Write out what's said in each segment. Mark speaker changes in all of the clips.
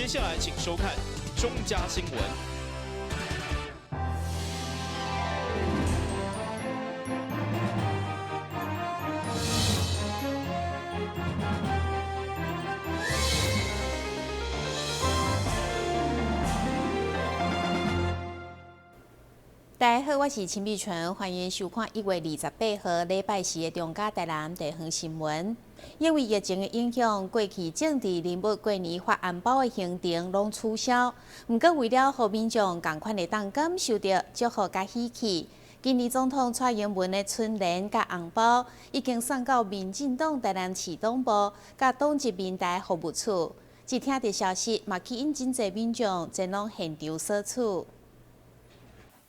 Speaker 1: 接下來請收看中嘉新聞。
Speaker 2: 大家好，我是陳美純，歡迎收看1月28號禮拜四的中嘉台南地方新聞。因為疫情的影響，過去政治人物過年發紅包的行程攏取消。毋過為了予民眾仝款會當感受著祝福佮喜氣，今年總統蔡英文的春聯佮紅包已經送到民進黨台南市黨部佮黨籍民代服務處。一聽著消息，嘛吸引真濟民眾前往現場索取。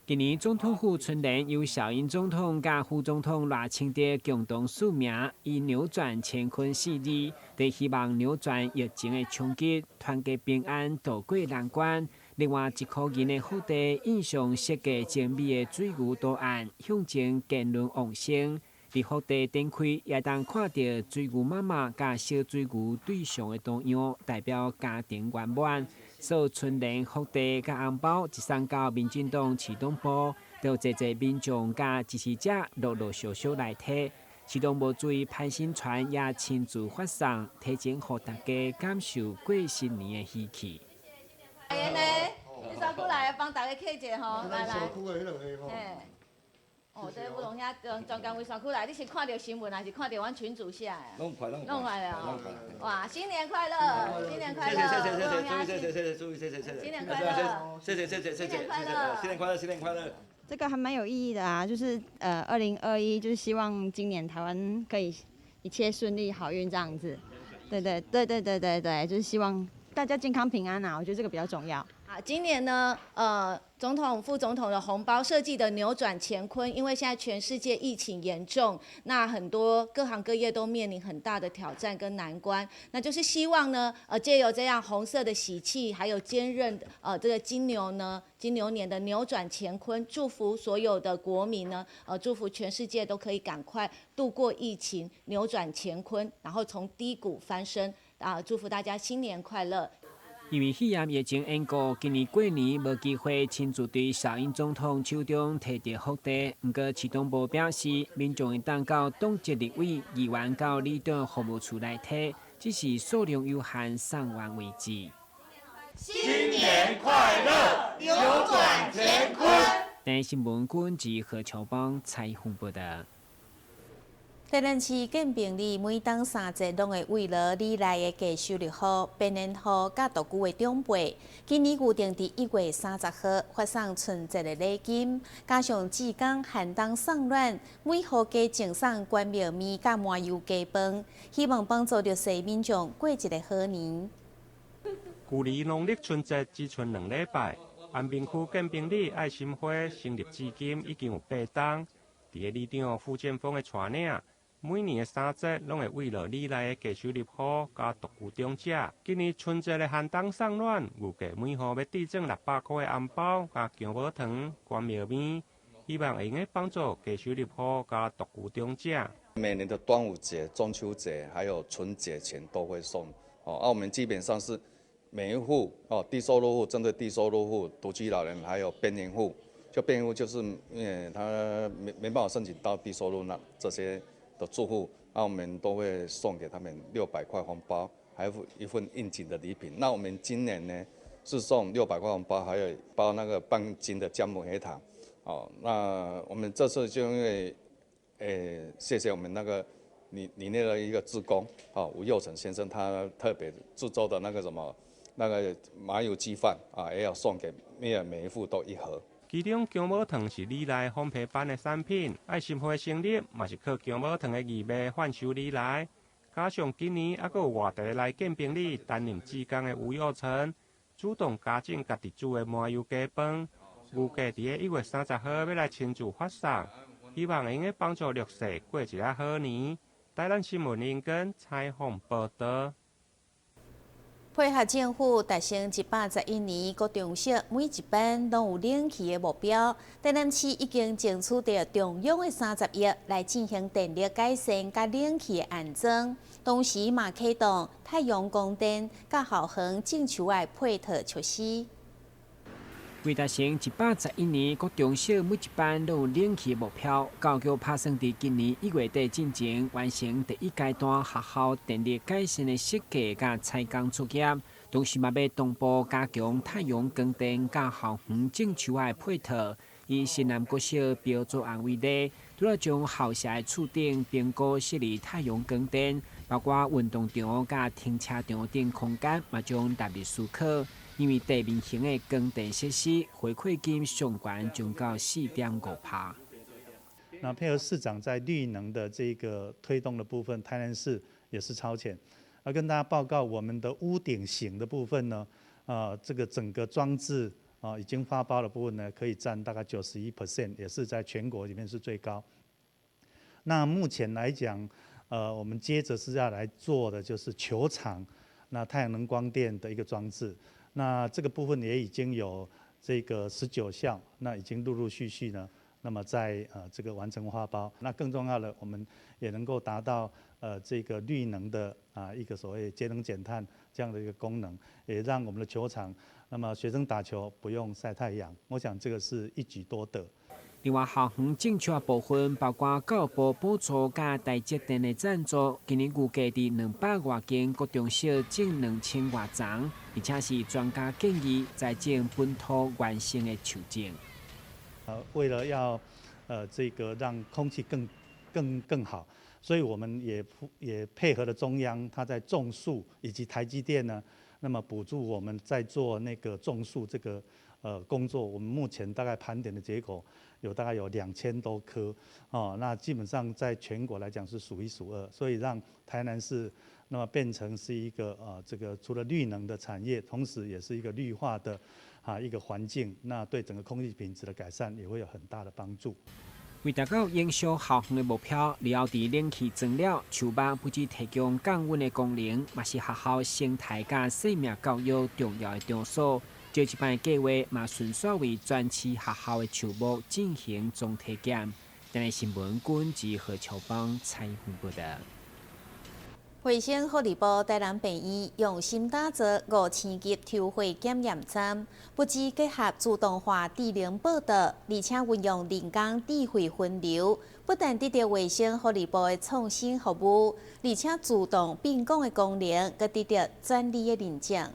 Speaker 3: 今年總統府春聯由小英總統佮副總統賴清德共同署名，以扭轉乾坤四字，佇希望扭轉疫情的衝擊，團結平安渡過難關。另外，一箍銀的福袋印上設計精美的水牛圖案，象徵健崙旺盛。佇福袋展開，也當看著水牛媽媽佮小水牛對上的圖樣，代表家庭圓滿。所有春聯、福袋佮紅包一送到民進黨市黨部，就濟濟民眾佮支持者陸陸續續來提。市黨部主委潘新傳也親自發送，提前予大家感受過新年的喜氣。
Speaker 4: 你煞過來幫大家客一下吼，來來。哦，這烏龍兄專專工為山區來，你是看著新聞，還是看著阮群組寫的？
Speaker 5: 攏看，攏
Speaker 4: 攏看了。哇，新年快樂！新年快樂！
Speaker 5: 謝謝謝謝謝謝謝謝謝謝謝謝。
Speaker 4: 新年快樂！
Speaker 5: 謝謝謝謝謝謝謝，新年快樂！新年快樂！
Speaker 6: 這個還蠻有意義的啊，就是2021，就是希望今年台灣可以一切順利、好運這樣子。對對對對對對對，就是希望大家健康平安啊，我覺得這個比較重要。
Speaker 4: 啊，今年呢，總統、副總統的紅包設計的扭轉乾坤，因為現在全世界疫情嚴重，那很多各行各業都面臨很大的挑戰跟難關，那就是希望呢，藉由這樣紅色的喜氣，還有堅韌，這個金牛呢，金牛年的扭轉乾坤，祝福所有的國民呢，祝福全世界都可以趕快度過疫情，扭轉乾坤，然後從低谷翻身，啊，祝福大家新年快樂。
Speaker 3: 因為肺炎疫情緣故，今年過年無機會親自佇小英總統手中提著福袋。毋過市黨部表示，民眾會當到黨籍立委、議員到里長服務處來提，只是數量有限，送完為止。
Speaker 7: 新年快樂，扭轉乾坤。
Speaker 3: 台新聞君及何秋邦採訪報道。
Speaker 2: 台南市建平里每當三節攏會慰勞里內的低收入戶、邊緣戶佮獨居的長輩。今年預定佇1月30號發送春節的禮金，加上志工寒冬送暖，每戶加贈送關廟麵佮麻油雞飯，希望幫助弱勢民眾過一個好年。
Speaker 8: 舊年農曆春節只賰兩禮拜，安平區建平里愛心會成立至今已經有八冬。佇个里長傅建峰的帶領。每年的三節攏會慰勞里內的低收入戶佮獨居長者。今年春節的寒冬送暖，預計每戶欲致贈600箍的紅包佮薑母糖、關廟麵，希望會用得幫助低收入戶佮獨居長者。
Speaker 9: 每年的端午節、中秋節還有春節前都會送。哦，啊，我們基本上是每一戶哦，低收入戶針對低收入戶、獨居老人還有邊緣戶，就邊緣戶就是因為他沒辦法申請到低收入那這些的住戶，那我們都會送給他們600塊紅包，還有一份應景的禮品。那我們今年呢是送600塊紅包，還有包那個半斤的薑母黑糖。哦，那我們這次就因為，謝謝我們那個里內的一個志工，哦，吳佑成先生，他特別製作的那個什麼那個麻油雞飯啊，也要送給每一戶都一盒。
Speaker 8: 其中薑母糖是里內烘焙班的產品，愛心會成立嘛是靠薑母糖的義賣販售里內。加上今年猶閣有外地來建平里擔任志工的吳佑成，主動加贈家己煮的麻油雞飯，預計佇个1月30號欲來親自發送，希望會用得幫助弱勢過一个好年。台南新聞林根採訪報道。
Speaker 2: 配合政府達成111年國中小每一班攏有冷氣的目標，台南市已經爭取著中央的30億來進行電力改善佮冷氣的安裝，同時嘛啟動太陽光電佮校園種樹的配套措施。
Speaker 3: 為達成111年國中小每一班攏有冷氣目標，教育局拍算佇今年1月底進前完成第一階段學校電力改善的設計佮採工作業，同時嘛欲同步加強太陽光電佮校園種樹的配套。以新南國小標準案為例，除了將校舍的厝頂評估設置太陽光電，包括運動場佮停車場等空間，嘛將納入思考。因為地面型的光電設施回饋金上懸將到4.5%。
Speaker 10: 那配合市長在綠能的這個推動的部分，台南市也是超前。要跟大家報告，我們的屋頂型的部分呢，這個整個裝置啊已經發包的部分呢，可以佔大概91%，也是在全國裡面是最高。那目前來講，我們接着是要來做的就是球場那太陽能光電的一個裝置。那這個部分也已經有這個19校，那已經陸陸續續呢，那麼在這個完成發包。那更重要的，我們也能夠達到這個綠能的啊一個所謂節能減碳這樣的一個功能，也讓我們的球場，那麼學生打球不用曬太陽。我想這個是一舉多得。
Speaker 3: 另外，校園種樹的部分，包括教育部補助佮台積電的贊助，今年預計佇200外間國中小種2000外叢，而且是專家建議栽種本土原生的樹種。
Speaker 10: 為了要這個讓空氣更好，所以我們也配合了中央，他在種樹以及台積電呢，那麼補助我們在做那個種樹這個工作。我們目前大概盤點的結果有大概有2000多棵哦，那基本上在全國來講是數一數二，所以讓台南市那麼變成是一個這個除了綠能的產業，同時也是一個綠化的啊一個環境，那對整個空氣品質的改善也會有很大的幫助。
Speaker 3: 為達到永續校園的目標，了後佇冷氣裝了，樹木不只提供降溫的功能，嘛是學校生態佮生命教育重要的場所。這一擺計劃嘛，順紲為全市學校的樹木進行總體檢。台南新聞君及何秋芳採訪報道。
Speaker 2: 衛生福利部台南病院用心打造5星級抽血檢驗站，不只結合自動化智能報到，而且運用人工智慧分流，不但得到衛生福利部的創新服務，而且自動變講的功能，閣得到專利的認證。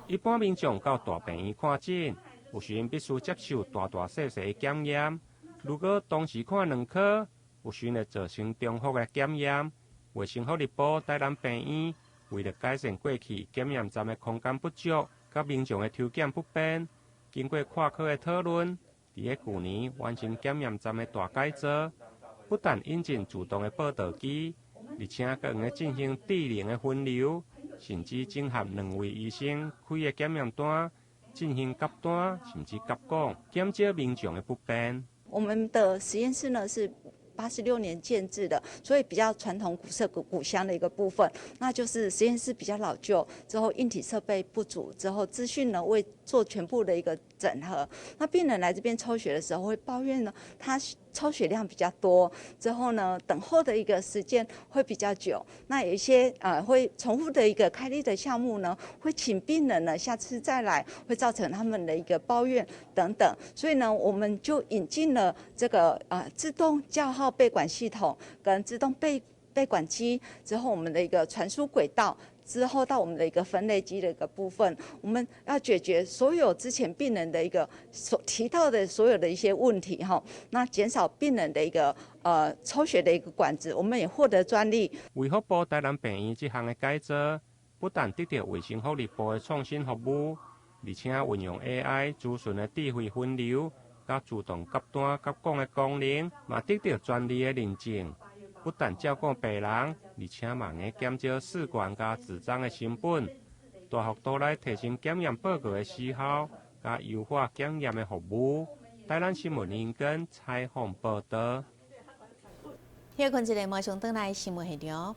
Speaker 8: 一般民眾到大病院看診，有時陣必須接受大大細細的檢驗。如果同時看兩科，有時會造成重複的檢驗。衛生福利部台南病院為了改善過去檢驗站的空間不足，佮民眾的抽檢不便，經過跨科的討論，佇咧舊年完成檢驗站的大改造，不但引進自動的報到機，而且閣會進行智能的分流，甚至整合兩位醫生開的檢驗單，進行夾單，甚至夾講，減少民眾的不便。
Speaker 11: 我們的實驗室呢是86年建制的，所以比較傳統古色古香的一個部分，那就是實驗室比較老舊，之後硬體設備不足，之後資訊呢未做全部的一個整合。那病人來這邊抽血的時候會抱怨呢，他抽血量比較多，之後呢等候的一個時間會比較久。那有一些會重複的一個開立的項目呢，會請病人呢下次再來，會造成他們的一個抱怨等等。所以呢，我們就引進了這個自動叫號備管系統跟自動備管機，之後我們的一個傳輸軌道。之後到我們的一個分類機的一個部分，我們要解決所有之前病人的一個所提到的所有的一些問題哈，那減少病人的一個抽血的一個管子，我們也獲得專利。
Speaker 8: 衛福部台南病院這項的改造，不但得到衛生福利部的創新服務，而且運用 AI 資訊的智慧分流，佮自動夾單夾講的功能，嘛得到專利的認證。不但照顧病人，而且嘛會減少試管佮紙張的成本，大幅度來提升檢驗報告的時效，佮優化檢驗的服務。台南新聞林根採訪報道。
Speaker 2: 歇睏一下，馬上轉來新聞現場。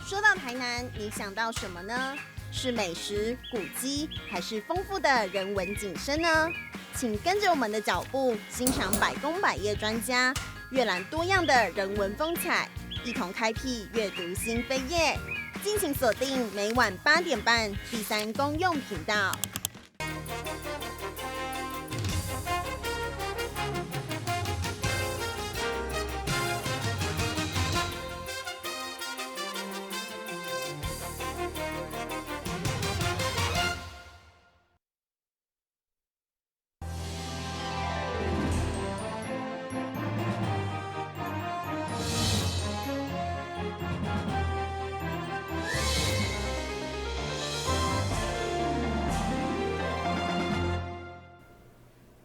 Speaker 12: 說到台南，你想到什麼呢？是美食、古迹，还是丰富的人文景深呢？请跟着我们的脚步，欣赏百工百业专家阅览多样的人文风采，一同开辟阅读新扉页。敬请锁定每晚8点半第三公用频道。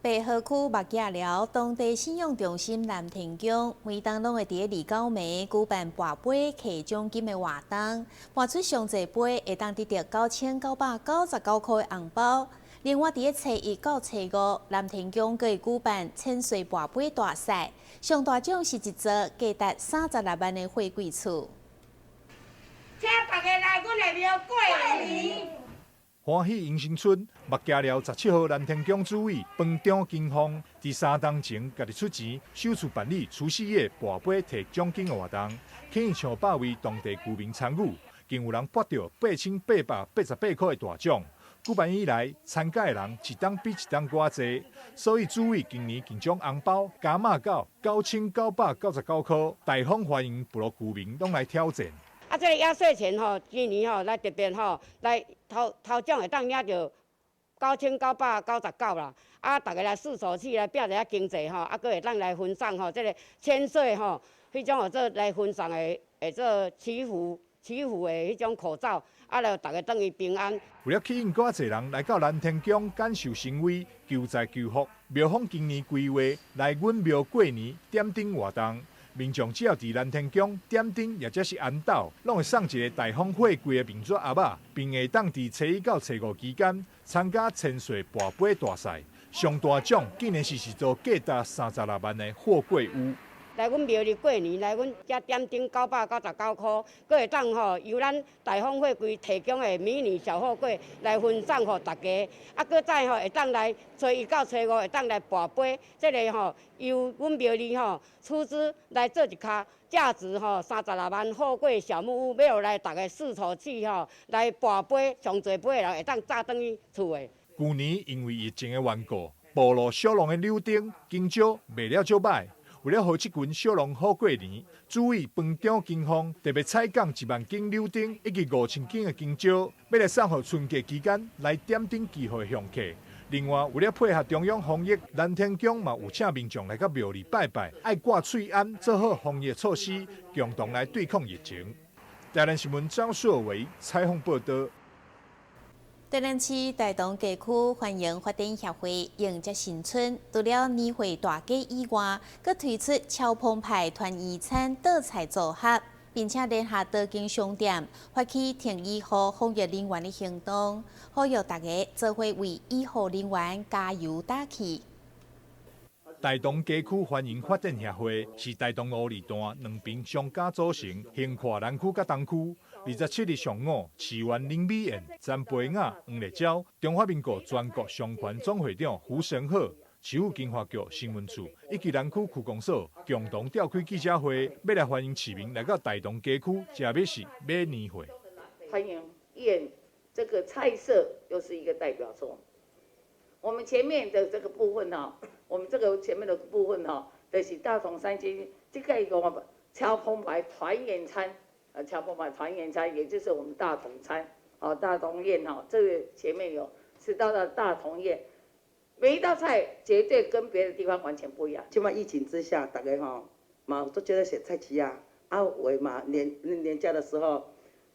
Speaker 2: 白河区目仔寮当地信仰中心南天宫，每当拢会伫咧二九暝举办跋杯摕奖金的活动，跋出上济杯会当得到9999块的红包。另外，伫咧初一到初五，南天宫阁会举办千岁跋杯大赛，上大奖是一座价值36万的货柜厝。
Speaker 13: 请大家来阮的庙过年。
Speaker 14: 欢喜迎新春，目仔寮17号南天宫主委饭长金凤，伫3冬前家己出钱，首次办理除夕夜跋杯提奖金的活动，吸引上百位当地居民参与，更有人跋著8888块的大奖。举办以来，参加的人一冬比一冬阁较济，所以主委今年更将红包加码到9999块，大方欢迎部落居民拢来挑战。
Speaker 13: 啊，这个压岁钱吼，今年吼来特别吼来头头奖会当领著9999啦。啊，逐家来试手气来拼一下经济吼，啊，阁会当来分送吼，这个千岁吼，彼种号做来分送的，会做祈福祈福的彼种口罩，啊，来逐家转去平安。
Speaker 14: 为了吸引阁较济人来到南天宫感受神威、求财求福，庙方今年规划来阮庙过年点灯活动。民众只要伫南天宫点灯，或者是安斗，拢会送一个大方货柜的面纸盒仔，并会当伫初一到初五期间参加千岁跋杯大赛。上大奖竟然是一座价值36万的货柜屋。
Speaker 13: 来阮庙里过年，来阮遮点灯999块，阁会当吼由咱大方货柜提供的迷你小货柜来分送予大家。啊，阁再吼会当来初一到初五会当来跋杯，这个吼由阮庙里吼出资来做一卡价值吼36万货柜小木屋，欲来大家试手气吼来跋杯，上济杯的人会当早转去厝的。
Speaker 14: 旧年因为疫情的缘故，部落小农的柳丁、香蕉卖了足䆀。为了予这群小农好过年，主委饭长金凤特别采购1万斤柳丁以及5000斤的香蕉，欲来送予春节期间来点灯祈福的乡客。另外，为了配合中央防疫，南天宫嘛有请民众来到庙里拜拜，爱挂喙罨，做好防疫措施，共同来对抗疫情。台南新闻张硕维采访报道。
Speaker 2: 台南市大同街区繁荣发展协会迎接新春，除了年会大计以外，阁推出超澎湃团圆餐桌菜组合，并且联合多间商店发起挺医护防疫人员的行动，呼吁大家做伙为医护人员加油打气。
Speaker 14: 大同街区繁荣发展协会是大同路二段两爿商家组成，横跨南区佮东区。27日上午，市员林美燕、陈培雅、黄丽娇、中华民国全国商团总会长胡神鹤、市府经发局新闻处以及南区区公所共同召开记者会，欲来欢迎市民来到大同街区食美食、买年货。
Speaker 15: 团圆宴这个菜色又是一个代表作。我们前面的这个部分哈，我们这个前面的部分哈，就是大同三金这个一个超澎湃团圆餐，超澎湃团圆餐，也就是我们大同餐，哦，大同宴哈，这个前面有吃到的大同宴，每一道菜绝对跟别的地方完全不一样。
Speaker 16: 这摆疫情之下，大家吼嘛都觉得洗菜市啊，啊，有的嘛年年假的时候，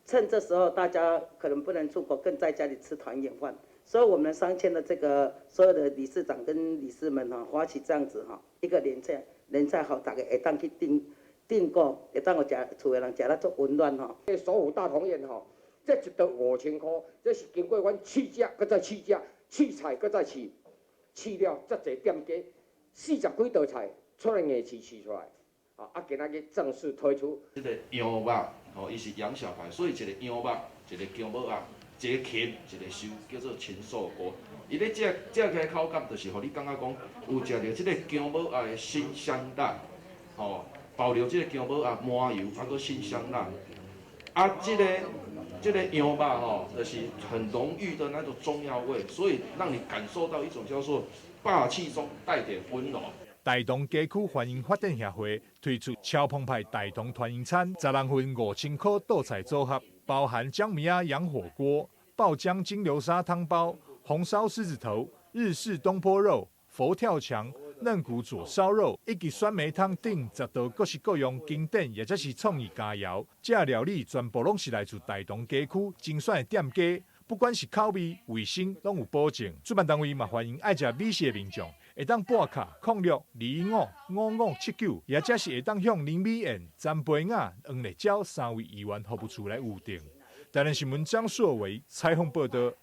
Speaker 16: 趁这时候大家可能不能出国，更在家里吃团圆饭。所以，我们商圈的这个所有的理事长跟理事们哈，发起这样子哈，一个年菜，年菜吼，大家会当去订订购，会当予食厝的人食得足温暖吼。
Speaker 17: 这首府大同宴吼，这一桌5000块，这是经过阮试食，阁再试食，试菜阁再试，试了遮济店家，40几道菜出来硬试试出来，啊，今仔日正式推出。
Speaker 18: 这个羊肉吼，伊是羊小排，所以一个羊肉，一个姜母鸭。一个禽，一个獸，叫做禽獸鍋。伊咧食食起來口感，就是予你感覺講有食著這个薑母鴨的辛香辣，吼，保留這个薑母鴨麻油，啊，閣辛香辣。啊，這个羊肉吼，就是很濃郁的那種中藥味，所以讓你感受到一種叫做霸氣中帶點溫柔。
Speaker 14: 大同街區繁榮發展協會推出超澎湃大同團圓餐，10人份5000箍桌菜組合，包含薑母鴨羊火鍋、爆漿金流沙湯包、紅燒獅子頭、日式東坡肉、佛跳牆、嫩骨佐燒肉以及酸梅湯等10道各式各樣經典抑者是創意佳餚。這料理全部攏是來自大同街區精選的店家，不管是口味、衛生，攏有保證。主辦單位嘛歡迎愛食美食的民眾，會當撥卡06215579，抑者是會當向林美燕、詹培雅、黃麗嬌三位議員服務處來預訂。台南新聞張碩偉採訪報導。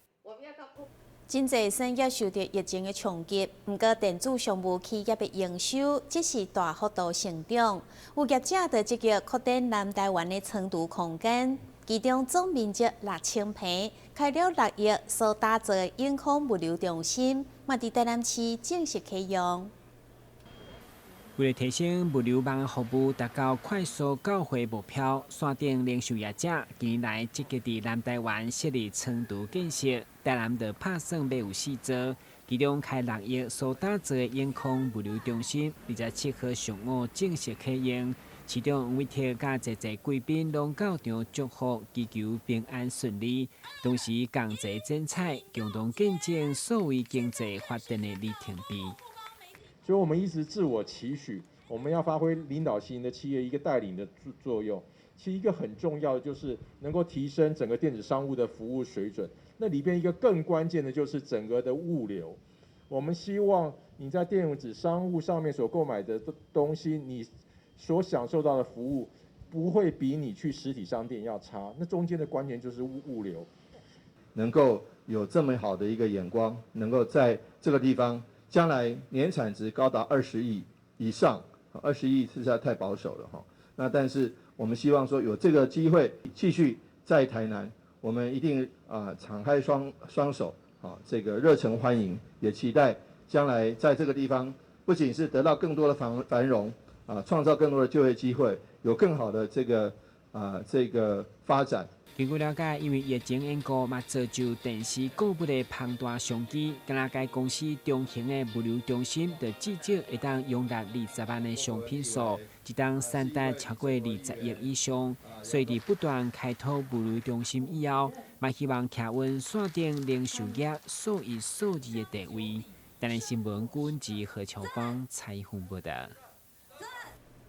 Speaker 2: 真濟產業受著疫情的衝擊，毋過電子商務企業的營收則是大幅度成長。有業者就積極擴展南台灣的倉儲空間，其中總面積6000坪，開了6億所打造的永康物流中心，嘛佇台南市正式啟用。
Speaker 3: 為了提升物流網服務，達到快速到貨目標，山頂零售業者近年來積極佇南台灣設立倉儲建設。台南就拍算欲有四座，其中開6億所打造的永康物流中心，27號上午正式啟用。市長黃偉哲佮濟濟貴賓攏到場祝福，祈求平安順利。同時共齊剪彩，共同見證數位經濟發展的里程碑。
Speaker 19: 所以，我們一直自我期許，我們要發揮領導型的企業一個帶領的作用。其實一個很重要的就是能夠提升整個電子商務的服務水準。那裡邊一個更關鍵的就是整個的物流。我們希望你在電子商務上面所購買的東西，你所享受到的服務不會比你去實體商店要差。那中間的關鍵就是物流。
Speaker 20: 能夠有這麼好的一個眼光，能夠在這個地方將來年產值高達20億以上，20億實在太保守了哈。那但是我們希望說有這個機會繼續在台南，我們一定啊敞開雙手啊，這個熱誠歡迎，也期待將來在這個地方不僅是得到更多的繁榮啊，創造更多的就業機會，有更好的這個發展。
Speaker 3: 根據了解，因為疫情緣故，嘛造就電視購物的龐大商機。敢若該公司中型的物流中心，就至少會當容納20萬的商品數，一冬產值超過20億以上。所以佇不斷開拓物流中心以後，嘛希望徛穩線頂零售業數一數二的地位。台南新聞郭文吉何秋芳採訪報導。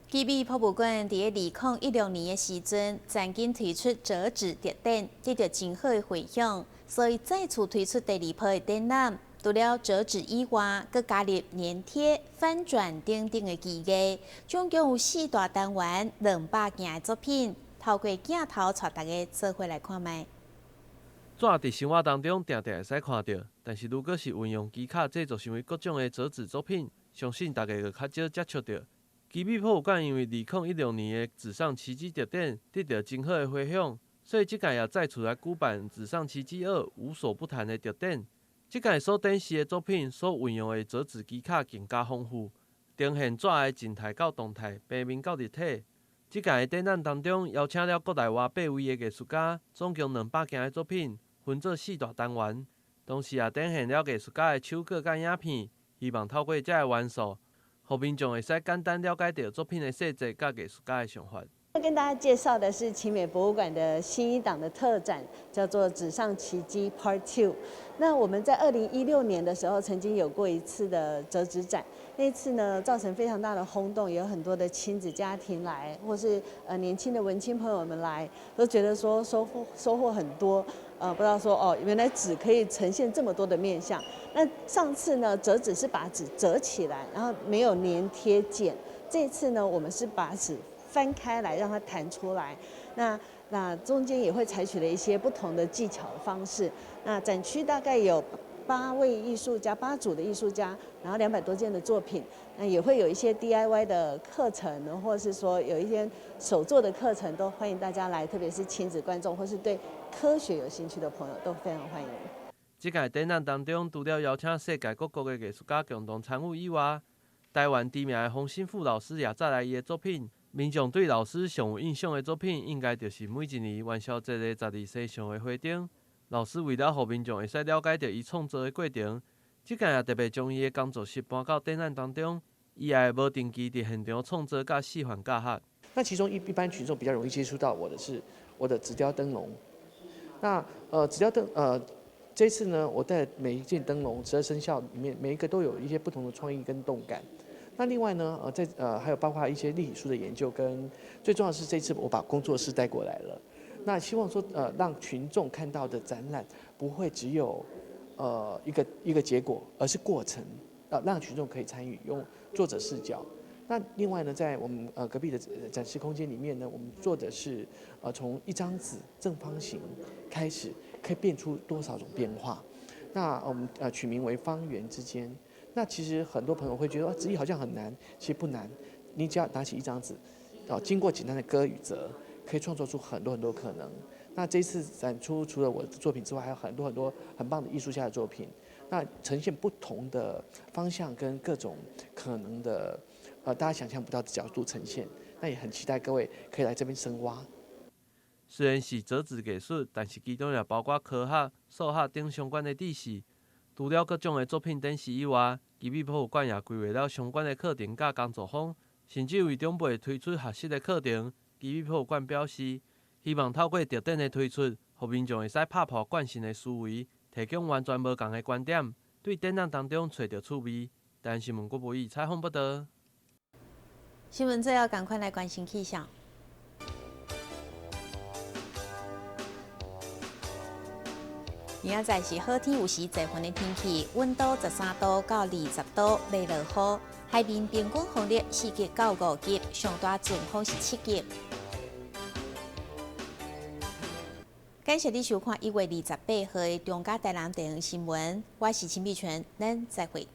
Speaker 2: 奇美博物館佇2016年的時陣，曾經推出折紙特展，得著真好的迴響，所以再次推出第二波的展覽。除了折紙以外，閣加入黏貼、翻轉等等的技藝，總共有四大單元，200件的作品，透過鏡頭帶大家做伙來看覓。
Speaker 21: 紙佇生活當中定定會使看著，但是如果是運用機巧製作成為各種的折紙作品，相信大家就較少接觸著。奇美博物館因為2016年的紙上奇蹟特展得著真好的迴響，所以這屆也再次來舉辦紙上奇蹟二無所不談的特展。這屆所展示的作品所運用的折紙技巧更加豐富，呈現紙的靜態到動態，平面到立體。這屆的展覽當中，邀請了國內外八位的藝術家，總共200件的作品，分做四大單元，同時也展現了藝術家的手稿佮影片，希望透過這个元素，予民眾會使簡單了解著作品的細節佮藝術家的想法。
Speaker 22: 跟大家介紹的是奇美博物館的新一檔的特展，叫做《紙上奇蹟 Part Two》。那我們在2016年的時候，曾經有過一次的折紙展，那次呢造成非常大的轟動，有很多的親子家庭來，或是年輕的文青朋友們來，都覺得說收穫很多。不知道說哦，原來紙可以呈現這麼多的面向。那上次呢，折紙是把紙折起來，然後沒有粘貼剪。這次呢，我們是把紙翻開來，讓它彈出來。那中間也會採取了一些不同的技巧方式。那展區大概有8位藝術家、8組的藝術家，然後200多件的作品，那也會有一些 DIY 的課程，或是說有一些手作的課程，都歡迎大家來，特別是親子觀眾或是對科學有興趣的朋友都非常歡迎。
Speaker 21: 這屆展覽當中，除了邀請世界各國的藝術家共同參與以外，台灣知名的洪新富老師也帶來伊的作品。民眾對老師上有印象的作品，應該就是每一年元宵節的十二生肖的花燈。老師為了予民眾會使了解著伊創作的過程，這屆也特別將伊的工作室搬到展覽當中，伊也會無定期佇現場創作佮示範教學。
Speaker 1: 那其中一般群眾比較容易接觸到我的是我的紙雕燈籠。那紙雕燈這次呢，我帶每一件燈籠十二生肖裡面每一個都有一些不同的創意跟動感。那另外呢，在還有包括一些立體書的研究，跟最重要的是這次我把工作室帶過來了。那希望說，讓群眾看到的展覽不會只有，一個一個結果，而是過程，讓群眾可以參與，用作者視角。那另外呢，在我們隔壁的展示空間裡面呢，我們做的是，從一張紙正方形開始，可以變出多少種變化。那我們取名為方圓之間。那其實很多朋友會覺得，啊，紙藝好像很難，其實不難，你只要拿起一張紙，哦，經過簡單的割與折，可以創作出很多很多可能。那這次展出除了我的作品之外，還有很多很多很棒的藝術家的作品，那呈現不同的方向跟各種可能的，大家想象不到的角度呈現。那也很期待各位可以來這邊深挖。
Speaker 21: 雖然是折紙藝術，但是其中也包括科學、數學等相關的知識。除了各種的作品展示以外，奇美博物館也規劃了相關的課程佮工作坊，甚至為長輩推出學習的課程。奇美博物館表示，希望透過特展的推出，予民眾會使拍破慣性的思維，提供完全無仝的觀點，對展覽當中揣著趣味。台灣新聞郭博宇採訪報導。
Speaker 2: 新聞最後，趕快來關心氣象。明仔載是好天，有時濟雲的天氣，溫度13度到20度，欲落雨。海面平均風力4級到5級，上大陣風是7級。感謝你收看1月28號的中嘉台南地方新聞，我是陳美泉，咱再會。